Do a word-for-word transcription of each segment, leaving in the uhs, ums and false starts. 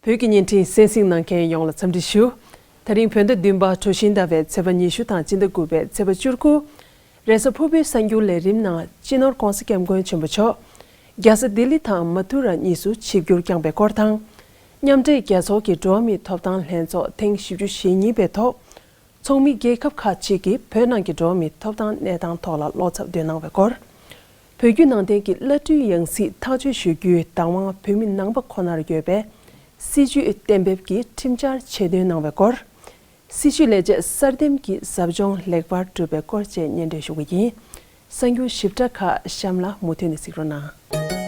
བོད་ཀྱི་བརྙན་འཕྲིན་གསན་གཟིགས་གནང་མཁན་ཡོངས་ལ་འཚམས་འདྲི་ཞུ། ད་རིང་བོད་ཟླ་བདུན་པ་གྲོ་བཞིན་ཟླ་བའི་ཚེས་པ་ཉི་ཤུ་དང་སྤྱི་ཟླ་དགུ་པའི་ཚེས་པ་བཅུ་དགུ། རེས་གཟའ་ཕུར་བུའི་གསར་འགྱུར་ལས་རིམ་ནང་སྤྱི་ནོར་༸གོང་ས་༸སྐྱབས་མགོན་ཆེན་པོ་མཆོག་རྒྱལ་ས་ལྡི་ལི་དང་མ་ཐུ་ར་གཉིས་སུ་ཆིབས་བསྒྱུར་བསྐྱངས་པའི་སྐོར་དང་། མཉམ་འབྲེལ་རྒྱལ་ཚོགས་ཀྱི་འགྲོ་བ་མིའི་ཐོབ་ཐང་ལྷན་ཚོགས་ཐེངས་བཞི་བཅུ་ཞེ་གཉིས་པའི་ཐོག་ཚོགས་མི་རྒྱལ་ཁབ་ཁག་ཅིག་གིས་བོད་ནང་གི་འགྲོ་བ་མིའི་ཐོབ་ཐང་གནས་སྟངས་ཐོག་ལ་བློ་འཚབ་བཏོན་གནང་བའི་སྐོར། བོད་བརྒྱུད་ནང་བསྟན་གྱི་བླ་སྤྲུལ་ཡང་སྲིད་ཐག་གཅོད་ཞུ་རྒྱུའི་བདག་དབང་བོད་མི་ནང་པ་ཁོ་ནར་ཡོད་པའི་སྲིད་བྱུས་གཏན་འབེབས་ཀྱི་ཁྲིམས་འཆར་ཆེད་འདོན་གནང་བའི་སྐོར། སྲིད་བྱུས་ལས་བྱེད་གསར་འདེམས་ཀྱི་ཟབ་སྦྱོང་ལེགས་པར་གྲུབ་པའི་སྐོར་བཅས་སྙན་སྒྲོན་ཞུ་གི་ཡིན། གསར་འགྱུར་ཞིབ་ཕྲ་ཁག་གཤམ་ལ་མུ་མཐུད་ནས་གཟིགས་རོགས་གནང་།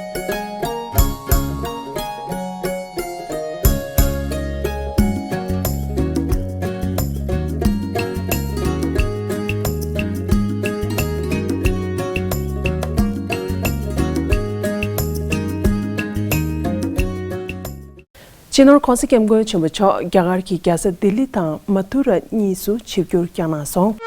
སྤྱི་ནོར་༸གོང་ས་༸སྐྱབས་མགོན་ཆེན་པོ་མཆོག་རྒྱ་གར་གྱི་རྒྱལ་ས་ལྡི་ལི་དང་མ་ཐུ་ར་གཉིས་སུ་ཆིབས་བསྒྱུར་བསྐྱངས་གནང་སོང་།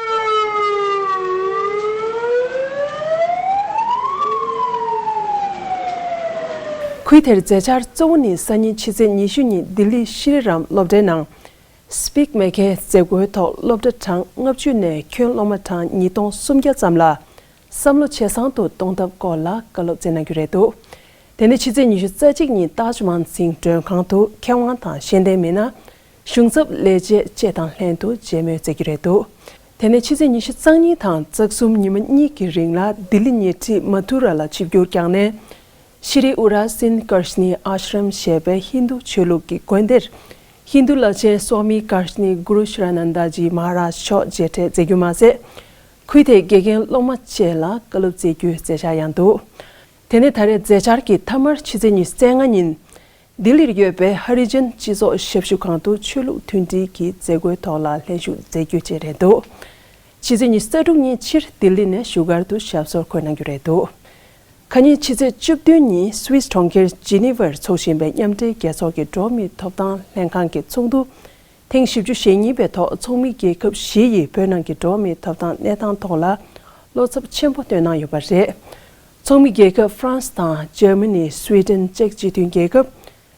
ཁུལ་དེར་མཛད་འཆར་གཙོ་བོ་ནི་སང་ཉིན་ཕྱི་ཚེས་ཉི་ཤུ་ཉིན་ལྡི་ལི་ཤྲི་རམ་སློབ་གྲྭའི་ནང་། Speak Meghalaya མཛད་སྒོའི་ཐོག་སློབ་གྲྭ་གྲངས་ལྔ་བཅུ་ནས་ཁྱོན་སློབ་མ་གྲངས་ཉིས་སྟོང་སུམ་བརྒྱ་ཙམ་ལ་བསམ་བློ་ཇེ་བཟང་དུ་གཏོང་ཐབས་སྐོར་ལ་བཀའ་སློབ་སྩལ་གནང་རྒྱུ་རེད་འདུག་དེ་ནས་ཕྱི་ཚེས་ཉི་ཤུ་རྩ་གཅིག་ཉིན་ཏཱཇ་མན་སིང་མགྲོན་ཁང་དུ་མཁས་དབང་དང་ཤེས་ལྡན་མི་སྣ། གཞུང་ཚབ་ལས་བྱེད་བཅས་དང་ལྷན་དུ་མཇལ་མོལ་མཛད་རྒྱུ་རེད་འདུག་དེ་ནས་ཕྱི་ཚེས་ཉི་ཤུ་རྩ་གཉིས་དང་རྩ་གསུམ་ཉི་མ་གཉིས་ཀྱི་རིང་ལ་ལྡི་ལི་ཉེ་འཁྲིས་མ་ཐུ་ར་ལ་ཆིབས་བསྒྱུར་བསྐྱངས་ནས། ཤྲི་ཨུ་ར་སིན་ཀར་ཤ་ནི་ཨ་ཤྲམ་ཞེས་པའི་ཧིན་རྡུ་ཆོས་ལུགས་ཀྱི་དགོན་སྡེར། ཧིན་རྡུ་བླ་ཆེན་སྭ་མི་ཀར་ཤ་ནི་གུ་རུ་ཤྲ་ནན་ད་ཇི་མ་ཧ་རཱཇ་མཆོག་མཇལ་འཕྲད་མཛད་རྒྱུ་མ་ཟད། ཁུལ་དེའི་དགེ་རྒན་སློབ་མ་བཅས་ལ་བཀའ་སློབ་སྩལ་རྒྱུའི་མཛད་འཆར་ཡང་འདུག་དེ་ནས་ད་རེས་མཛད་འཆར་གྱི་མཐའ་མར་ཕྱི་ཚེས་ཉི་ཤུ་རྩ་ལྔ་ཉིན། ལྡི་ལིར་ཡོད་པའི་ཧ་རི་ཇན་སྤྱི་ཚོགས་ཞབས་ཞུ་ཁང་དུ་ཆོས་ལུགས་མཐུན་སྒྲིལ་གྱི་མཛད་སྒོའི་ཐོག་ལ་ལྷན་ཞུགས་མཛད་རྒྱུ་བཅས་རེད་འདུག་ཕྱི་ཚེས་ཉི་ཤུ་རྩ་དྲུག་ཉིན་ཕྱིར་ལྡི་ལི་ནས་བཞུགས་སྒར་དུ་ཞབས་སོར་འཁོད་གནང་རྒྱུ་རེད་འདུག་ཁ་ཉིན་ཕྱི་ཚེས་བཅུ་བདུན་ཉིན་སུད་སི་གྲོང་ཁྱེར་ཇི་ནི་ཝར་འཚོགས་བཞིན་པའི་མཉམ་འབྲེལ་རྒྱལ་ཚོགས་ཀྱི་འགྲོ་བ་མིའི་ཐོབ་ཐང་ལྷན་ཁང་གི་ཚོགས་འདུ་ཐེངས་བཞི་བཅུ་ཞེ་གཉིས་པའི་ཐོག་ཚོགས་མི་རྒྱལ་ཁབ་བཞི་ཡིས་བོད་ནང་གི་འགྲོ་བ་མིའི་ཐོབ་ཐང་གནས་སྟངས་ཐོག་ལ་བློ་འཚབ་ཆེན་པོ་བཏོན་གནང་ཡོད་པ་རེད། ཚོགས་མི་རྒྱལ་ཁབ་ཧྥ་རན་སི་དང་འཇར་མ་ནི། སུའེ་ཏན། ཅེཀ་སྤྱི་མཐུན་རྒྱལ་ཁབ།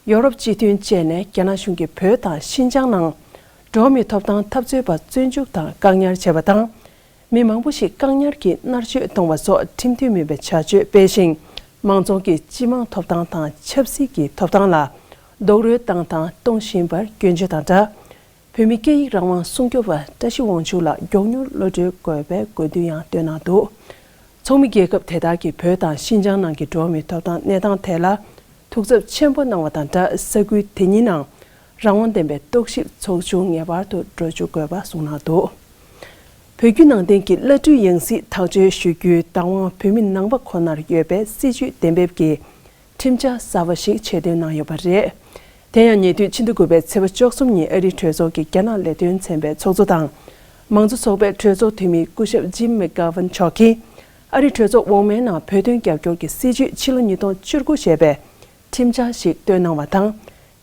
ཡོ་རོབ་སྤྱི་མཐུན་བཅས་ནས་རྒྱ་ནག་གཞུང་གིས་བོད་དང་ཤིན་ཅང་ནང་འགྲོ་བ་མིའི་ཐོབ་ཐང་འཐབ་རྩོད་པ་བཙོན་འཇུག་དང་བཀག་ཉར་བྱས་པ་དང་། མི་མང་པོ་ཞིག་བཀག་ཉར་གྱིས་མནར་གཅོད་གཏོང་བ་སོགས་ཁྲིམས་མཐུན་མིན་པའི་བྱ་སྤྱོད་སྤེལ་ཞིང་། མང་ཚོགས་ཀྱི་སྤྱི་དམངས་ཐོབ་ཐང་དང་ཆབ་སྲིད་ཀྱི་ཐོབ་ཐང་ལ་རྡོག་རོལ་བཏང་དང་གཏོང་བཞིན་པར་སྐྱོན་བརྗོད་དང་སྦྲགས། བོད་མིའི་སྐད་ཡིག་རང་དབང་སྲུང་སྐྱོབ་པ་བཀྲ་ཤིས་དབང་ཕྱུག་ལ་མགྱོགས་མྱུར་གློད་གྲོལ་དགོས་པའི་དགོས་འདུན་ཡང་བཏོན་གནང་འདུག་ཚོགས་མི་རྒྱལ་ཁབ་དེ་དག་གིས་བོད་དང་ཤིན་ཅང་ནང་གི་འགྲོ་བ་མིའི་ཐོབ་ཐང་གནས་སྟངས་ཐད་ལ་ཐུགས་འཚབ་ཆེན་པོ་གནང་བ་དང་སྦྲགས། ས་ཁུལ་དེ་གཉིས་ནང་རང་དབང་ལྡན་པའི་རྟོག་ཞིབ་ཚོགས་ཆུང་ངེས་པར་དུ་འགྲོ་བཅུག་དགོས་པ་གསུངས་གནང་འདུག་བོད་བརྒྱུད་ནང་བསྟན་གྱི་བླ་སྤྲུལ་ཡང་སྲིད་ཐག་གཅོད་ཞུ་རྒྱུའི་བདག་དབང་བོད་མི་ནང་པ་ཁོ་ནར་ཡོད་པའི་སྲིད་བྱུས་གཏན་འབེབས་ཀྱི་ཁྲིམས་འཆར་གསར་བ་ཞིག་ཆེད་འདོན་གནང་ཡོད་པ་རེད། དེ་ཡང་ཉེ་དུས་ཕྱི་ཟླ་དགུ་པའི་ཚེས་པ་བཅུ་གསུམ་ཉིན་ཨ་རིའི་གྲོས་ཚོགས་ཀྱི་རྒྱ་ནག་ལས་དོན་ཚན་པའི་ཚོགས་གཙོ་དང་། མང་གཙོ་ཚོགས་པའི་གྲོས་ཚོགས་འཐུས་མི་སྐུ་ཞབས་ཇིམ་མེག་གྷ་ཝན་མཆོག་གིས་ཨ་རིའི་གྲོས་ཚོགས་འོག་མའི་ནང་བོད་དོན་རྒྱབ་སྐྱོར་གྱི་སྲིད་བྱུས་ཕྱི་ལོ་ཉིས་སྟོང་བཅུ་དགུ་ཞེས་པའི་ཁྲིམས་འཆར་ཞིག་བཏོན་གནང་བ་དང་།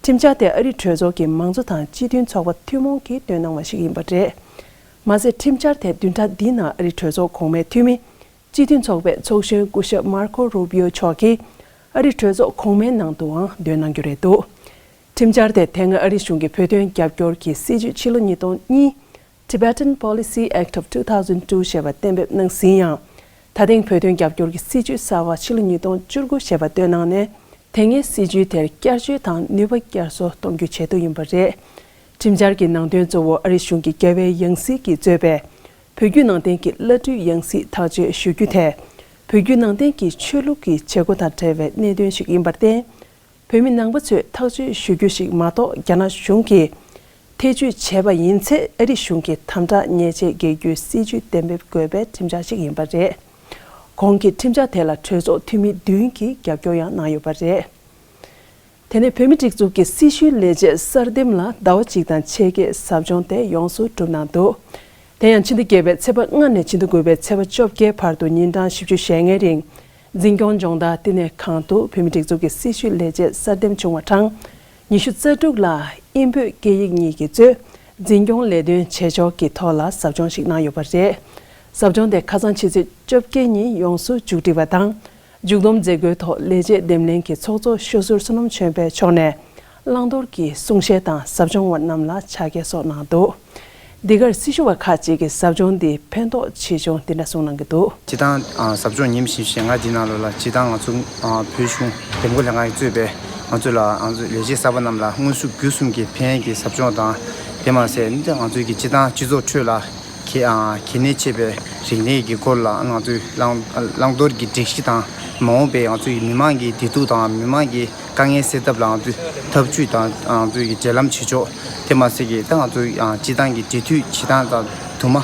ཁྲིམས་འཆར་དེ་ཨ་རིའི་གྲོས་ཚོགས་ཀྱི་མང་གཙོ་དང་སྤྱི་མཐུན་ཚོགས་པ་ཐུན་མོང་གིས་བཏོན་གནང་བ་ཞིག་ཡིན་པ་རེད། མ་ཟད་ཁྲིམས་འཆར་དེ་བདུན་ཕྲག་འདིའི་ནང་ཨ་རིའི་གྲོས་ཚོགས་གོང་མའི་འཐུས་མི། སྤྱི་མཐུན་ཚོགས་པའི་ཚོགས་གཞོན་སྐུ་ཞབས་མར་ཁོ་རུ་པིའོ་མཆོག་གིས་ཨ་རིའི་གྲོས་ཚོགས་གོང་མའི་ནང་དུའང་འདོན་གནང་རྒྱུ་རེད་འདུག་ཁྲིམས་འཆར་དེ་དེ་སྔ་ཨ་རི་གཞུང་གིས་བོད་དོན་རྒྱབ་སྐྱོར་གྱི་སྲིད་བྱུས་ཕྱི་ལོ་ཉིས་སྟོང་གཉིས། Tibetan Policy Act of two thousand two ཞེས་པ་གཏན་འབེབས་གནང་ཟིན་ཡང་། ད་ཐེངས་བོད་དོན་རྒྱབ་སྐྱོར་གྱི་སྲིད་བྱུས་གསར་བ་ཕྱི་ལོ་ཉིས་སྟོང་བཅུ་དགུ་ཞེས་པ་བཏོན་གནང་ནས། དེ་སྔའི་སྲིད་བྱུས་དེར་བསྐྱར་བཅོས་དང་ནུས་པ་བསྐྱར་གསོ་གཏོང་རྒྱུའི་ཆེད་དུ་ཡིན་པ་རེད། ཁྲིམས་འཆར་གྱི་ནང་དོན་གཙོ་བོ་ཨ་རི་གཞུང་གི་རྒྱལ་བའི་ཡང་སྲིད་ཀྱིས་གཙོས་པའི་བོད་བརྒྱུད་ནང་བསྟན་གྱི་བླ་སྤྲུལ་ཡང་སྲིད་ཐག་གཅོད་ཞུ་རྒྱུ་དེ། བོད་བརྒྱུད་ནང་བསྟན་གྱི་ཆོས་ལུགས་ཀྱི་བྱེད་སྒོ་དང་འབྲེལ་བའི་གནད་དོན་ཞིག་ཡིན་པར་བརྟེན། བོད་མི་ནང་པ་ཚོས་ཐག་གཅོད་ཞུ་རྒྱུ་ཞིག་མ་གཏོགས། རྒྱ་ནག་གཞུང་གིས་ཐེ་བྱུས་བྱས་པ་ཡིན་ཚེ། ཨ་རི་གཞུང་གིས་དམ་དྲག་ཉེས་ཆད་འགེལ་རྒྱུའི་སྲིད་བྱུས་གཏན་འབེབས་དགོས་པའི་ཁྲིམས་འཆར་ཞིག་ཡིན་པ་རེད། གོང་གི་ཁྲིམས་འཆར་དེ་ལ་གྲོས་ཚོགས་འཐུས་མི་བདུན་གྱིས་རྒྱབ་སྐྱོར་ཡང་གནང་ཡོད་པ་རེད། དེ་ནས་བོད་མིའི་སྒྲིག་འཛུགས་ཀྱི་སྲི་ཞུའི་ལས་བྱེད་གསར་འདེམས་ལ་ཟླ་བ་གཅིག་དང་ཕྱེད་ཀའི་ཟབ་སྦྱོང་དེ་ཡོངས་སུ་གྲུབ་གནང་འདུག་དེ་ཡང་ཕྱི་ཟླ་བརྒྱད་པའི་ཚེས་པ་ལྔ་ནས་ཕྱི་ཟླ་དགུ་པའི་ཚེས་པ་བཅོ་བརྒྱད་བར་དུ་ཉིན་གྲངས་བཞི་བཅུ་ཞེ་ལྔའི་རིང་། འཛིན་སྐྱོང་སྦྱོང་བརྡར་བསྟི་གནས་ཁང་དུ་བོད་མིའི་སྒྲིག་འཛུགས་ཀྱི་སྲི་ཞུའི་ལས་བྱེད་གསར་འདེམས་བྱུང་བ་གྲངས་ཉི་ཤུ་རྩ་དྲུག་ལ་དབྱིན་བོད་སྐད་ཡིག་གཉིས་ཀྱིས་གཙོས་འཛིན་སྐྱོང་ལས་དོན་བྱེད་ཕྱོགས་ཀྱི་ཐོག་ལ་ཟབ་སྦྱོང་ཞིག་གནང་ཡོད་པ་རེད། ཟབ་སྦྱོང་དེ་ཁ་སང་ཕྱི་ཚེས་བཅོ་བརྒྱད་ཉིན་ཡོངས་སུ་མཇུག་སྒྲིལ་བ་དང་། མཇུག་བསྡོམས་མཛད་སྒོའི་ཐོག་ལས་བྱེད་འདེམས་ལྷན་གྱི་ཚོགས་གཙོ་ཤོ་ཟུར་བསོད་ནམས་ཆོས་འཕེལ་མཆོག་ནས། བླང་དོར་གྱི་གསུང་བཤད་དང་ཟབ་སྦྱོང་བ་རྣམས་ལ་ཕྱག་འཁྱེར་སོགས་གནང་འདུག་འདི་གར་སྲི་ཞུ་བ་ཁག་ཅིག་གིས་ཟབ་སྦྱོང་འདི་ཕན་ཐོགས་ཆེ་ཆུང་འདི་འདྲ་གསུངས་གནང་གི་འདུག་སྤྱི་བཏང་ཟབ་སྦྱོང་ཉིན་བཞིན་བཞིན་ང་འདི་ནང་ལོགས་ལ་སྤྱི་བཏང་ང་ཚོ་བོད་གཞུང་འདེམས་བསྐོ་ལྷན་ཁང་གིས་གཙོས་པའི་ང་ཚོ་ལ་ང་ཚོ་ལས་བྱེད་གསར་པ་རྣམས་ལ་དངོས་ཟོག་རྒྱུ་གསུམ་གྱི་ཕན་གྱི་ཟབ་སྦྱོང་དང་། དེ་མ་ཟད་ང་ཚོའི་གི་སྤྱི་བཏང་སྤྱི་ཚོགས་ཁྲོད་ལ་གལ་ཨ་གལ་གནད་ཆེ་བའི་རིག་གནས་ཀྱི་སྐོར་ལ་ང་ཚོས་བླང་བླང་དོར་གྱི་སྒྲིག་གཞི་དང་མ་འོངས་པའི་ང་ཚོའི་མི་མང་གི་བདེ་སྡུག་དང་མི་མང་གི་དཀའ་ངལ་སེལ་ཐབས་ལ་ང་ཚོས་ཐབས་ཇུས་དང་ང་ཚོའི་གི་འབྲེལ་ལམ་བྱེད་ཕྱོགས། དེ་མ་ཟད་ཀྱི་ད་ང་ཚོའི་ཨ་སྤྱི་བཏང་གི་འབྲེལ་མཐུད་བྱེད་སྟངས་དང་དུ་མ་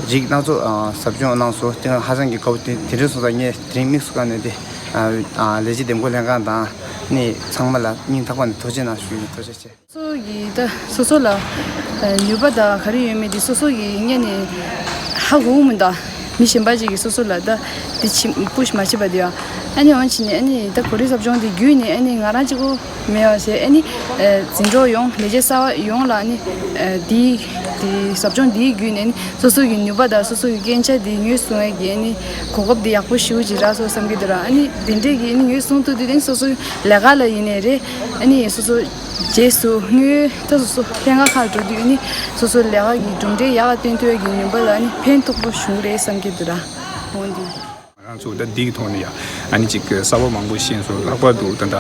རིགས་སྣ་ཚོགས་ཨ་ཟབ་སྦྱོང་གནང་སོང་། དེ་ཧ་ཅང་གི་དགའ་པོ་དེ་དེ་འདྲ་སོང་ཙང་ངས་དེ་རིང་དམིགས་སུ་བཀར་ནས་དེ་ཨ་ལས་བྱེད་འདེམས་བསྐོ་ལྷན་ཁང་དང་ནི་ཚང་མ་ལ་སྙིང་ཐག་པ་ནས་ཐུགས་རྗེ་གནང་ཞུ་ཡིན། ཐུགས་རྗེ་ཆེ། སོ་སོ་གི་ད་སོ་སོ་ལ་ནུས་པ་དང་ག་རེ་ཡོད་མེད་དེ་སོ་སོ་གི་སྔོན་ནས་ཧ་གོ་གི་མི་འདུག་མི་གཞན་པ་ཅིག་གིས་སོ་སོ་ལ་ད་དེ་ཕུ་ཤི་མ་བྱེད་པ་དེ་ཡང་ཨ་ནི་འོན་ཕྱིན་ནས་ཨ་ནི་ད་གོ་རིམ་ཟབ་སྦྱོང་དེ་བརྒྱུད་ནས་ཨ་ནི་ང་རང་གཅིག་པོ་མེད་པ་བྱས་ཨ་ནི་འཛིན་གྲོགས་ཡོངས་ལས་བྱེད་གསར་པ་ཡོངས་ལ་ཨ་ནི་དེའི་དེ་ཟབ་སྦྱོང་དེའི་བརྒྱུད་ནས་ཨ་ནི་སོ་སོ་གི་ནུས་པ་དང་སོ་སོ་གི་སྐད་ཆ་དེ་ངོས་བཟུང་བའི་གི་ཨ་ནི་གོ་སྐབས་དེ་ཡག་པོ་ཞེ་པོ་ཅིག་རག་སོང་བསམ་གྱི་འདུག་ར། ཨ་ནི་དེ་འདྲས་ཀྱི་ཨ་ནི་ངོས་བཟུང་ཐུབ་དུས་ཨ་ནི་སོ་སོའི་ལས་ཀ་ལ་ཡིན་ནའི་རེད། ཨ་ནི་སོ་སོ་རྗེས་སུ་དངུལ་ད་སོ་སོ་ལྷན་ཁང་ཁག་འགྲོ་དུས་ནི་སོ་སོ་ལས་ཀ་གི་གྲུབ་འབྲས་ཡག་ག་སྟོན་ཐུབ་ཡ་གི་ནུས་པ་ལ་ནི་ཕན་ཐོགས་པོ་བྱུང་རེད་བསམ་གྱི་འདུག་ར། འོན་ཏེ། ང་རང་ཚོ་ད་འདི་གི་ཐོག་ནས་ཡ་ཨ་ནི་ཅིག་གསར་པ་མང་པོ་ཤེས་སོང་། ལྷག་པར་དུ་ད་ལྟ་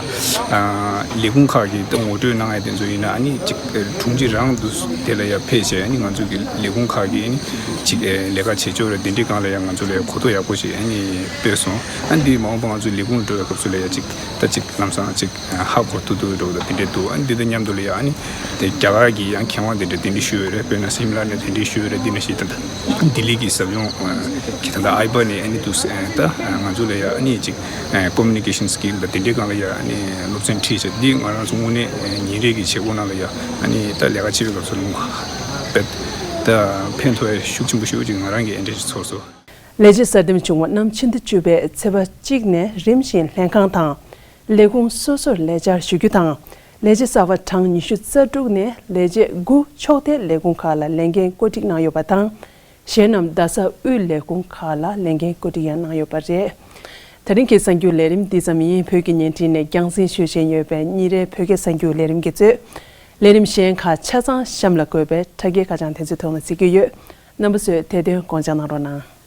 ལས་ཁུངས་ཁག་གི་ད་ངོ་སྤྲོད་གནང་ཡ་དེ་ཚོ་ཡིན་ན་ཨ་ནི་ཅིག་དྲུང་ཆེ་རང་དུ་དེ་ལ་ཡ་ཕེབས་བྱས་ཨ་ནི་ང་ཚོ་གི་ལས་ཁུངས་ཁག་གི་ཨ་ནི་ཅིག་ལས་ཀ་བྱེད་ཕྱོགས་ར་དེ་འདྲའི་སྒང་ལ་ཡ་ང་ཚོ་ལ་ཡ་གོ་རྟོགས་ཡག་པོ་ཞིག་ཨ་ནི་སྤེལ་སོང་། ཨ་ནི་འདི་མ་འོངས་པ་ང་ཚོ་ལས་ཁུངས་འགྲོ་བའི་སྐབས་སུ་ལ་ཡ་ཅིག་ད་ཅིག་ལམ་སང་ཅིག་ཧ་གོ་ཐུབ་ཐུབ་འགྲོ་བ་དེ་འདྲས་འདུག་ཨ་ནི་འདི་དང་མཉམ་དུ་ལ་ཡ་ཨ་ནི་དེ་རྒྱ་གར་གྱི་ཡང་མཁས་དབང་དེ་འདྲས་དེ་འདྲས་ཞུ་ཡོད་རེད། དཔེར་ན་སིམ་ལ་ནས་དེ་འདྲས་ཞུ་ཡོད་རེད། འདི་ནང་བཞིན་ད་ལྟ་ལྡི་ལི་གི་ཟབ་སྦྱོང་གི་ད་ལྟ་ཨའི་པ་ནས་ཨ་ནི་འདུག་ད་ང་ཚོ་ལ་ཡ་ཨ་ནི་ཅིག་ཀོ་མུ་ནི་ཀེ་ཤན་སི་ཀིལ་དང་དེ་འདྲས་སྒང་ལ་ཡ་ཨ་ནི་སློབ་ཚན་ཁྲིད་བྱས་འདི་ང་རང་ཚོ་དངོས་གནས་ཉིན་རེ་གི་བྱེད་སྒོ་ནང་ལ་ཡ་ཨ་ནི་ད་ལས་ཀ་བྱེད་པའི་སྐབས་སུ་ལ་ད་ཕན་ཐོགས་ཡ་ཤུགས་ཆེན་པོ་ཞེ་པོ་ཅིག་ང་རང་གི་ཨེ་འདྲས་ཅིག་ཚོར་སོང་། ལས་བྱེད་གསར་འདེམས་བྱུང་བ་རྣམས་ཕྱི་ཟླ་བཅུ་པའི་ཚེས་པ་གཅིག་ནས་རིམ་བཞིན་ལྷན་ཁང་དང་ལས་ཁུངས་སོ་སོར་ལས་བཅར་ཞུ་རྒྱུ་དང་། ལས་བྱེད་གསར་པ་གྲངས་ཉི་ཤུ་རྩ་དྲུག་ནས་ལས་བྱེད་དགུ་ཕྱོགས་མཐའི་ལས་ཁུངས་ཁག་ལ་ལས་འགན་བཀོད་སྒྲིག་གནང་ཡོད་པ་དང་། གཞན་རྣམས་རྡ་ས་དབུས་ལས་ཁུངས་ཁག་ལ་ལས་འགན་བཀོད་སྒྲིག་ཡང་གནང་ཡོད་པ་རེད། དེ་རིང་གི་གསར་འགྱུར་ལས་རིམ་འདི་ཙམ་ཡིན། བོད་ཀྱི་བརྙན་འཕྲིན་ནས་རྒྱང་སྲིང་ཞུ་བཞིན་ཡོད་པའི་ཉིན་རེའི་བོད་སྐད་གསར་འགྱུར་ལས་རིམ་གྱི་གཙོས། ལས་རིམ་གཞན་ཁག་ཆ་ཚང་གཤམ་ལ་འགོད་པའི་དྲ་རྒྱའི་ཁ་བྱང་དེ་ཚོའི་ཐོག་ནས་གཟིགས་རྒྱུ་ཡོད། རྣམ་པ་ཚོས་དེ་དོན་དགོངས་འཇགས་གནང་རོགས་གནང་།